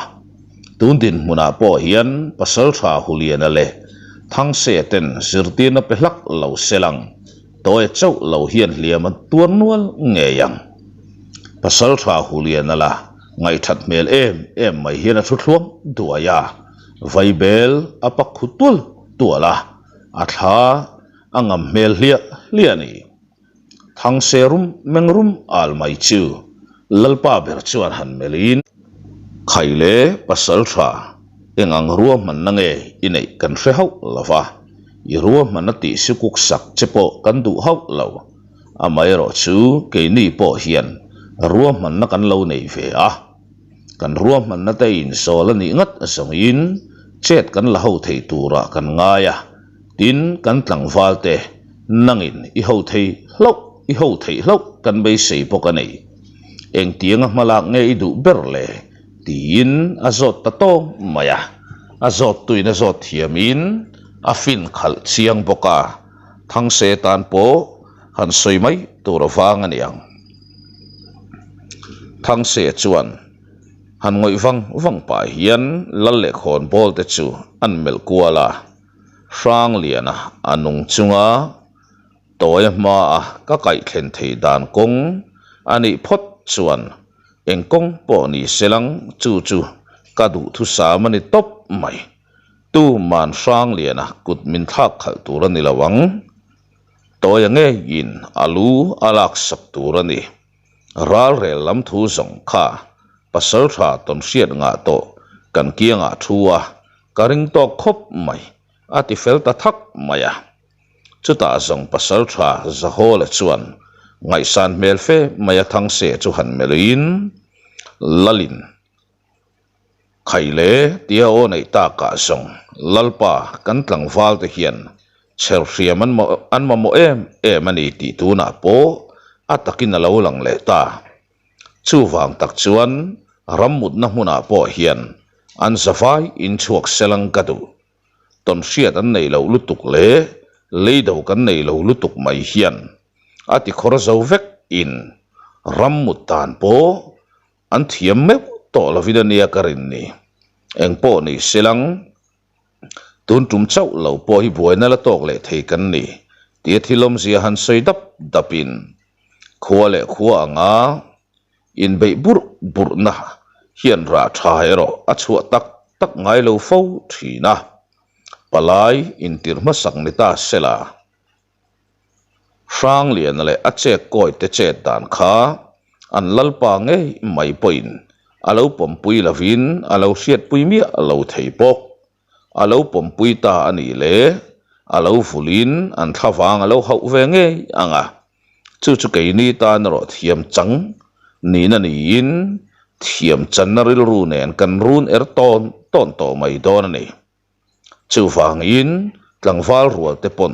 Tun dinhmunah pawh hian Pasaltha Huliana leh Thangse ten zirtirna pe hlak lo se lang, Tawia chauh lo hian hliam an tuar nual ngei ang. Pasaltha Huliana la ngaihthat hmel em em mai hian a thu thluang duai a, vaibel a pak khu tual tual a, a thla A ngam hmel hliah hliah a ni. Thangse rum meng rum al mai chu Lalpa ber chuan han melhin. Khai le pasal tha, eng ang ruahmanna nge i neih kan hre hauh lo va, i ruahmanna tih sukuk sak che pawh kan duh hauh lo. Amaherawh chu keini pawh hian ruahmanna kan lo nei ve a. Kan ruahmanna te insawl a nih ngat zawngin chet kan la ho thei turah kan ngai a, tin kan tlangval te nangin i ho thei hlauh i ho theih hlauh kan beisei bawk a ni. Engtianga hmalak nge i duh ber le? tiin a zawt ta tawng mai a, a zawttuin a zawt thiamin a fin khalh chiang bawk a, Thangse tan pawh han sawi mai tur avang a ni ang. Thangse chuan han ngawih vang vang pah hian lal leh khawnbawl te chu an melh kual a, Hrangliana a nung chunga tawia hmaa ka kaih thlen theih dan kawng a nih phawt chuan eng kawng pawh ni se lang chu chu ka duhthusam a ni tawp mai. Tuman Hrangliana kut min thlak khalh tur a ni lo ang. Tawia ngeiin a lu a laksak tur a ni. Ralrel lam thu zawng kha pasal tha tawn hriat ngah tawh kan kiangah thu a, ka ring tawk khawp mai, a ti fel ta thak mai a. Chutah zawng pasal tha Zahawla chuan ngaihsan hmel fe mai a Thangse chu han melhin Lalin Khaile tia aw neih takah zawng Lalpa kan tlangval te hian chher hriam an an mamawh em em a ni tih tunah pawh a takin a lo lang leh ta. Chuvang tak chuan rammutna hmunah pawh hian an zavai inchhuak selang ka duh. Tawn hriat an nei loh lutuk leh leido kan nei lo lutuk mai hian a tikhawr zo vek in rammut dan pawh An thiam meuh tawh lovin a nia ka rin ni. Eng pawh ni se lang, tun tum chauh lo pawh hi buaina la tawk leh thei kan ni tia thil awmzia han sawi dap dapin khua leh khua anga inbeih burh burhna hian rah tha erawh a chhuah tak tak ngai lo fo thin a. Palai intirh hmasak ni ta sela. Hrangliana leh a chek kawi te chet dan kha an lalpa ngei mai pawhin A lo pawmpui lovin a lo hriatpui miah lo thei bawk. A lo pawmpui ta a nih leh a lo vulin an thlavang a lo hauh ve ngei ang a. Chu chu keini tan erawh thiam chang nihna niin thiam channa rilru nen kan run er tawn tawn tawh mai dawn a ni. Chuvangin tlangval rual te pawn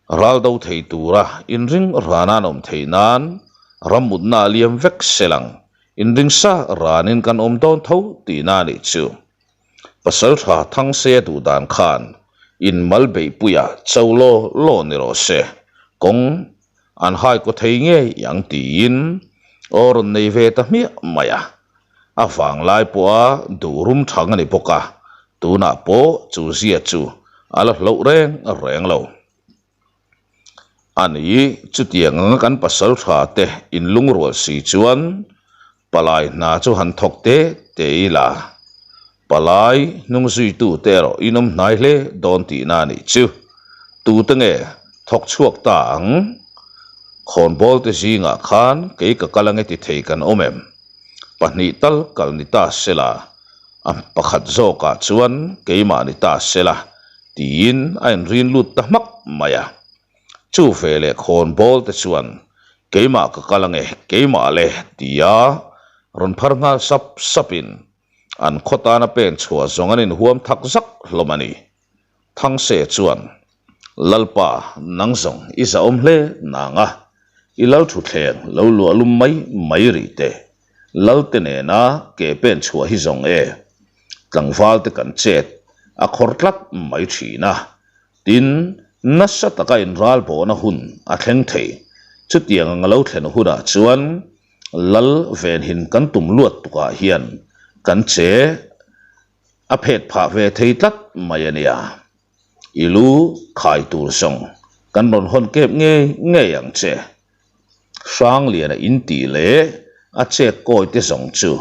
ral do thei tura inring rana an awm theih nan rammutna a liam vek sel ang, inring sa ranin kan awm dawn tho tihna a nih chu. Pasaltha Thangseia duh dan khan inmal beihpuiah cho law law ni rawh se, kawng an hai kaw thei ngei ang tiin aw rawn nei ve ta hmiah mai a. A vanglai pawha duh rum thang a ni bawk a, tunah pawh chu zia chu a la hloh reng reng lo. A ni, chutiang anga kan pasal tha te inlungrual si chuan palai hna chu han thawk te te ila, palai hnung zuitu te erawh inawm hnai hle dawn tihna a nih chu. Tute nge thawk chhuak ta ang? Khawnbawl te zingah khan kei ka kal ange ti thei kan awm em? Pahnih tal kal ni ta sela, a pakhat zawkah chuan keimah ni ta sela tiin a inrin lut ta hmak mai a. Chu veleh khawnbawl te chuan keimah ka kal ange, keimah le tia rawn phar nghal sap sapin an khaw tana pen chhuah zawng an inhuam thak zak hlawm a ni. Thangse chuan, Lalpa, nang zawng i zahawm hle nang a, i lal thutthleng lo luah lum mai mai rih teh. Lalte nena ke pen chhuah hi zawng e, tlangval te kan chet a khawr tlat mai thin a, tin, nasa taka inral bawhna hun a thleng thei. Chutiang ang a lo thlen hunah chuan Lal venhin kan tum luat tukah hian kan che A phet phah ve thei tlat mai a nia. I lu khai tur zawng kan rawn hawn kep ngei ngei ang che. Hrangliana in tih leh a chet kawi te zawng chu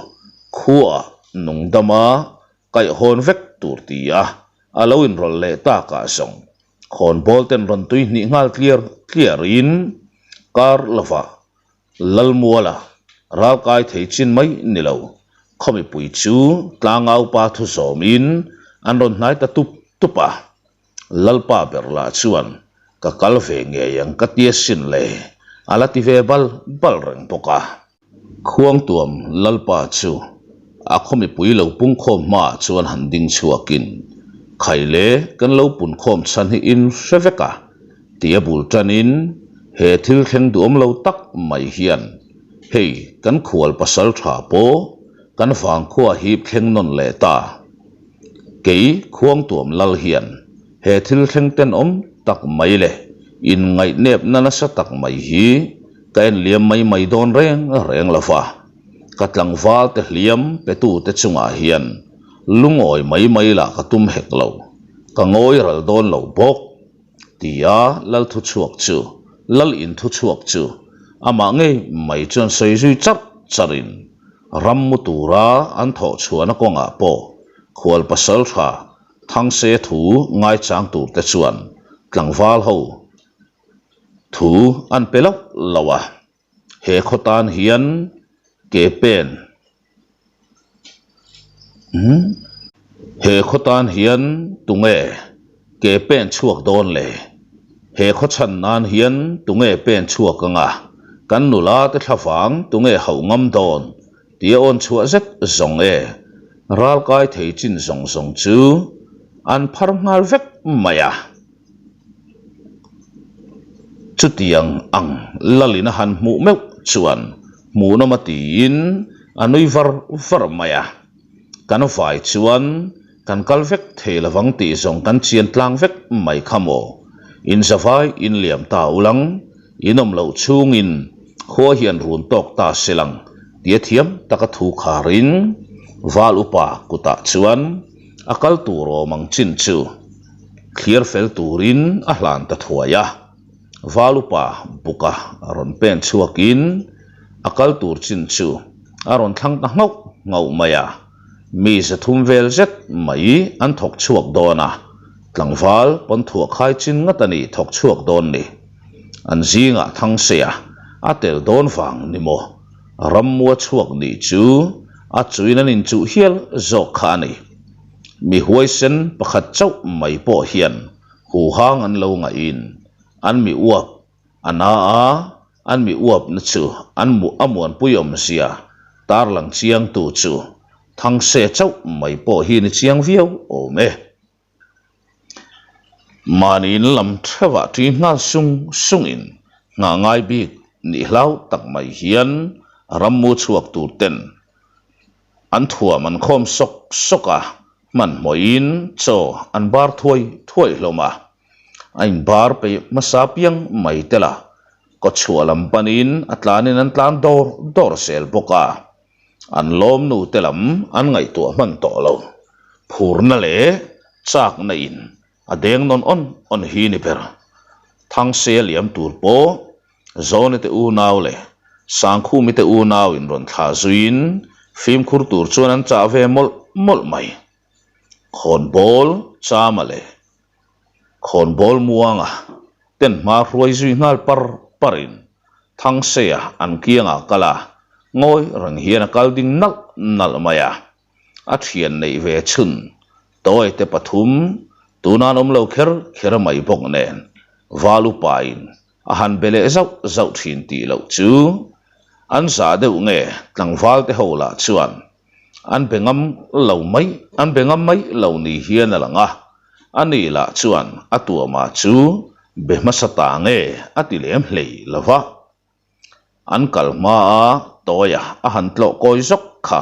khuaah nungdama kaihhawn vek tur ti a, a lo inrawlh leh takah zawng khawnbawl ten rawn tui hnih nghal tliar tliarin kar lovah Lalmuala ralkai thei chin mai ni lo, khaw mipui chu tlangaupa thu zawmin an rawn hnai ta tup tup a. Lalpa ber lah chuan ka kal ve ngei ang ka tia sin le, a la ti ve bal bal reng bawk a. Khuangtuam Lalpa chu a khaw mipui lo pungkhawm hmaah chuan han ding chhuakin, Khaile kan lo punkhawm chhan hi in hre vek a, Tia bul tanin he thil thleng duhawm lo tak mai hian hei kan khual pasal tha pawh kan vangkhua hip thleng nawn leh ta. Kei Khuangtuam lal hian he thil thleng tenawm tak mai leh inngaihnepna nasa tak mai hi ka en liam mai mai dawn reng reng lo va, ka tlangval te hliam petute chungah hian lungawi mai mai lah ka tum hek lo, ka ngawi ral dawn lo bawk. Tia lal thuchhuak chu, lal in thuchhuak chu amah ngei mai chuan sawi zui charh charhin ram mu tura an thawh chhuahna kawngah pawh khual pasal tha Thangse thu ngaichang turte chuan tlangval ho thu an pe loh loh a. He khaw tan hian ke pen He khaw tan hian tunge ke pen chhuak dawn le? He khaw chhan nan hian tunge pen chhuak anga kan nula te thlavang tunge hauh ngam dawn tih a awn chhuah zet zawng e. Ralkai thei chin zawng zawng chu an phar nghal vek mai a. Chutiang ang lalin a han hmuh meuh chuan hmuhnawm a tiin a nui var var mai a. Kan vai chuan kan kal vek thei lovang tih zawng kan chian tlang vek mai kha maw? Inzavai inliam ta ulang, inawm loh chhungin khua hian run tawk ta se lang tia thiam taka thu kharin Val upa kutah chuan a kal tur awm ang chin chu Thlir fel turin a hlan ta thuai a, Val upa buka rawn pen chhuakin a kal tur chin chu a rawn thlang ta nghauh nghauh mai a, mi zathum vel zet mai an thawk chhuak dawn a, tlangval pawn thuah khai chin ngat a ni thawk chhuak dawn ni. An zingah Thangseia a tel dawn vang ni maw? Rammua chhuak nih chu A chuin an inchuh hial zawk kha a ni. Mi huaisen pakhat chauh mai pawh hian huhang an lo ngaihin an mi uap a na a, an mi uapna chu an a muanpui awmzia tarlang chiangtu chu Thangse chauh mai pawh hi ni chiang viau awm e. Mahni in lam theuhah ṭi nghal sung sungin nghah ngai bik nih hlau tak mai hian rammu chhuak tur ten an thuam an khawm sawk sawk a, hmanhmawhin chaw an bar thuai thuai hlawm a, a inbar peih hmasa piang mai tel a, kawchhuah lam panin a tlanin an tlan dawr dawr zel bawk a. An lawmnu te lam an ngaihtuah hman tawh lo. Phurna leh chakna in a deng nawn awn awn hi ni ber. Thangse a liam tur pawh Zawni te unau leh Sangkhumi te unau in rawn thlah zuiin fimkhur tur chuan an chah ve mawlh mawlh mai. Khawnbawl Chama leh Khawnbawl Muanga ten hma hruai zui nghal par parin Thangseia an kiangah kal a, ngawi reng hian a kal ding nalh nalh mai a. A thian neih ve chhun Tawite pathum tunan awm lo kher kher mai bawk nen Valupain a han be leh zauh zauh thin tih loh chu an zah deuh nge tlangval te ho lah chuan an be ngam lo mai an be ngam mai lo ni hian a lang a, ani lah chuan a tuama chu be hmasa ta nge a ti lem hlei lo va. An kal hma a Tawia a han tlawh kawi zawk kha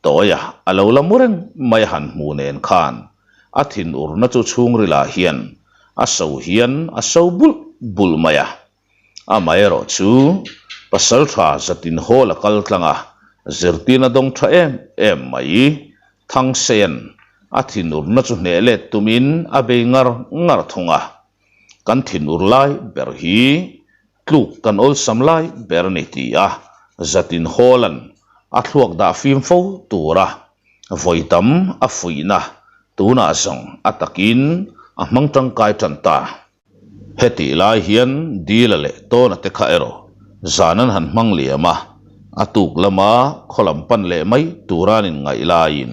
Tawia a lo la mu reng mai a han hmu nen khan a thinurna chu chhungrilah hian a so hian a so bulh bulh mai a. Amaherawh chu Pasaltha zatin hawl a kal tlang a, zirtirna dawng tha em em mai Thangsean a thinurna chu hneh let tumin a bei ngar ngar thung a. Kan thinur lai ber hi tluk kan awlsam lai ber a ni ti a, zatin Hawlan a thluak dah fim fo tura vawi tam a fuihna tunah zawng a takin a hmang tangkai tan ta. Hetih lai hian Dila leh Tawna te kha erawh zan an han hmang liam a, a tuk lama khaw lam pan leh mai tura an inngaih laiin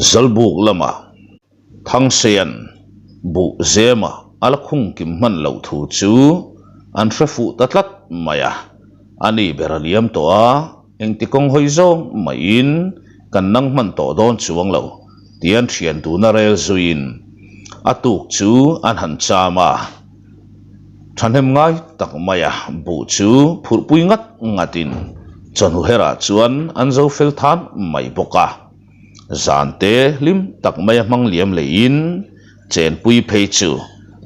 Zalbuk lamah Thangsean buh zema a la khung kim hman loh thu chu an hre fuh ta tlat mai a, a ni ber a liam tawh a, engti kawng hawi zawng maiin kan nang hman tawh dawn chuang lo tih an thian tuna rel zuiin a tuk chu an han cham a, thahnem ngai tak maia buh chu phurhpui ngat ngatin chawhnu herah chuan an zo fel than mai bawk a. Zan te hlim tak mai a hmang liam leiin chenpui phei chu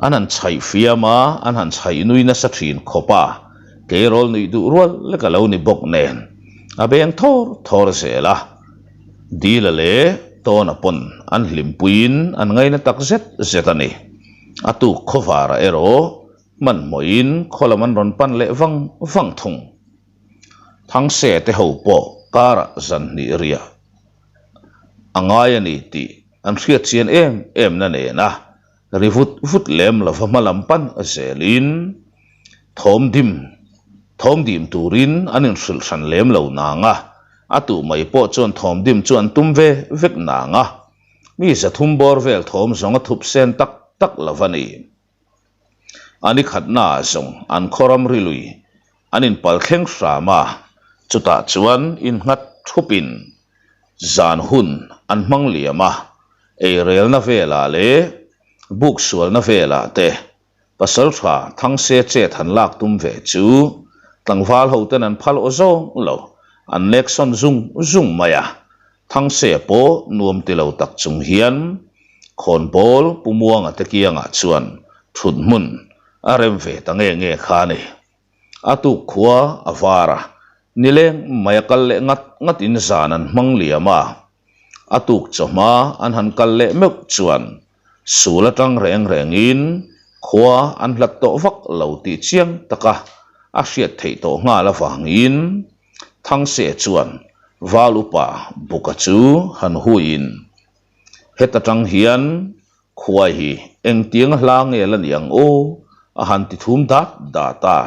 an han chhaih fiam a, an han chhaih nui nasa thin khawp a, keirawl nuih duh rual lek a lo ni bawk nen a beng thawr thawr zel a. Dila leh Tawna pawn an hlimpuiin an ngaina tak zet zet a ni. A tuk khawvarah erawh hmanhmawhin khaw lam an rawn pan leh vang vang thung. Thangse te ho pawh karah zan hnih riah a ngai a ni tih an hriat chian em em na nena ri vut vut lem lova hma lam pan zelin thawm dim thawm dim turin an inhrilh hran lem lo nang a, a tuh mai pawh chuan thawm dim chu an tum ve vek nang a, mi zathum bawr vel thawm zawng a thup sen tak tak lova ni. A ni khatnaah zawng an khaw ramri lui an inpal thleng hram a, chutah chuan innghat thupin zan hun an hmang liam a, eirelna velah leh buk sualna velah te pasaltha Thangse chet han lak tum ve chu tlangval hoten an phal aw zawng lo, an nek sawn zung zung mai a. Thangse pawh nuam ti lo tak chung hian Khawnbawl Pu Muanga te kiangah chuan thut hmun a rem ve ta nge nge kha a ni. A tuk khua a var a, nileng mai a kal leh ngat ngat in zan an hmang liam a. A tuk chawhma an han kal leh meuh chuan sul atang reng rengin khua an hlat tawh vak lo tih chiang taka a hriat theih tawh nghal avangin Thangse chuan Val upa Buka chu han huiin, Heta tang hian khuai hi engtiang a hla nge la ni ang aw? a han ti thum dat dat a.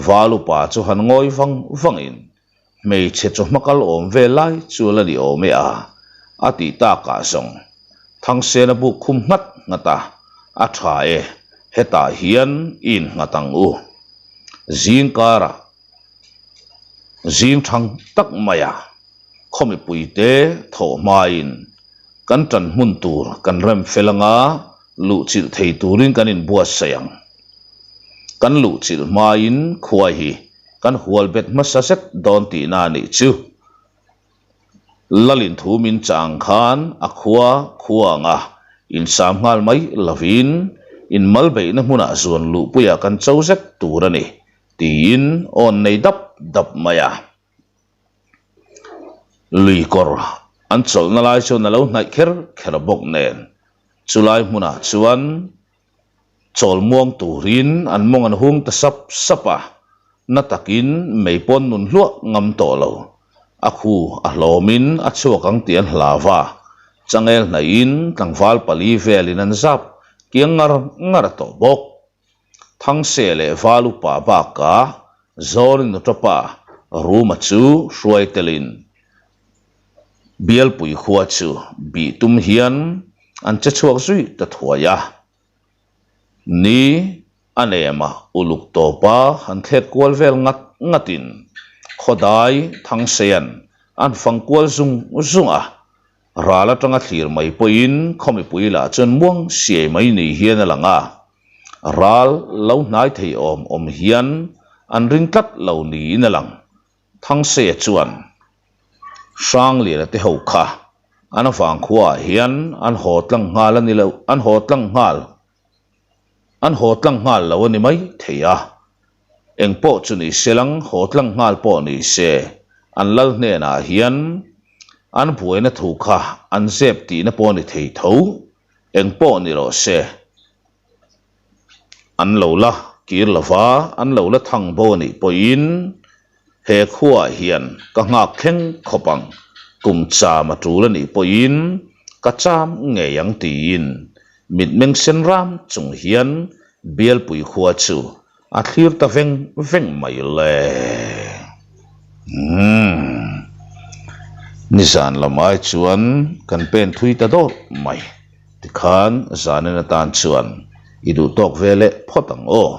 Val upa chu han ngawi vang vangin. Hmeichhe chawhma kal awm ve lai chu la ni awm e a, a tih takah zawng Thangsena buk khum nghat nghat a, a tha e, hetah hian i innghat ang u. Zing karah zing thang tak maia khaw mipuite thawh hmain kan tan hmun tur kan rem fel anga luhchilh thei turin kan inbuatsaih ang. Kan luhchilh hmain khua hi kan hual bet hmasa zet dawn tihna a nih chu. Lalin thu min chah ang khan a khua khua anga insam nghal mai lovin inmal beihna hmunah zuan luhpuiah kan cho zet tur a ni tiin awn nei dap dap mai a. Lui kawr an chawlhna lai chuan a lo hnaih kher kher bawk nen chulai hmunah chuan Chawl muang turin an mawng an hung ta sap sap a, na takin mei pawn nun hluah ngam tawh lo. A khu a hlawmin a chhuak ang tih an hlau a, changel hnaihin tlangval pali velin an zap kiang ngar ngar tawh bawk. Thangse leh val upa bakah Zawrin Nutapa Ruma chu hruai telin Bialpui khua chu bih tum hian an che chhuak zui ta thuai a. Ni a nem a, uluk tawpa han thlet kual vel ngat ngatin khawdai Thangsean an fang kual zung zung a. Ral atanga thlir mai pawhin khaw mipui lah chuan muang siai mai ni hian a lang a. Ral lo hnai thei awm awm hian an ring tlat lo niin a lang. Thangseia chuan Hrangliana te ho kha an vangkhuaah hian an haw tlang nghal a ni lo, an haw tlang nghal, an haw tlang nghal lo a ni mai thei a. Eng pawh chu ni se lang, haw tlang nghal pawh ni se, an lal hnenah hian an buaina thu kha an zep tihna pawh a ni thei tho. Eng pawh ni rawh se. An lo la kir lo va, an lo la thang bo a nih pawhin he khuaah hian ka nghak thleng khawp ang, kum cham a tul a nih pawhin ka cham ngei ang tiin mitmeng sen ram chung hian Bialpui khua chu a thlir ta veng veng mai le. Umm. Nizan lam ai chuan kan pen thui ta dawt mai. Tikhan zanin atan chuan i duh tawk ve leh phawt ang aw.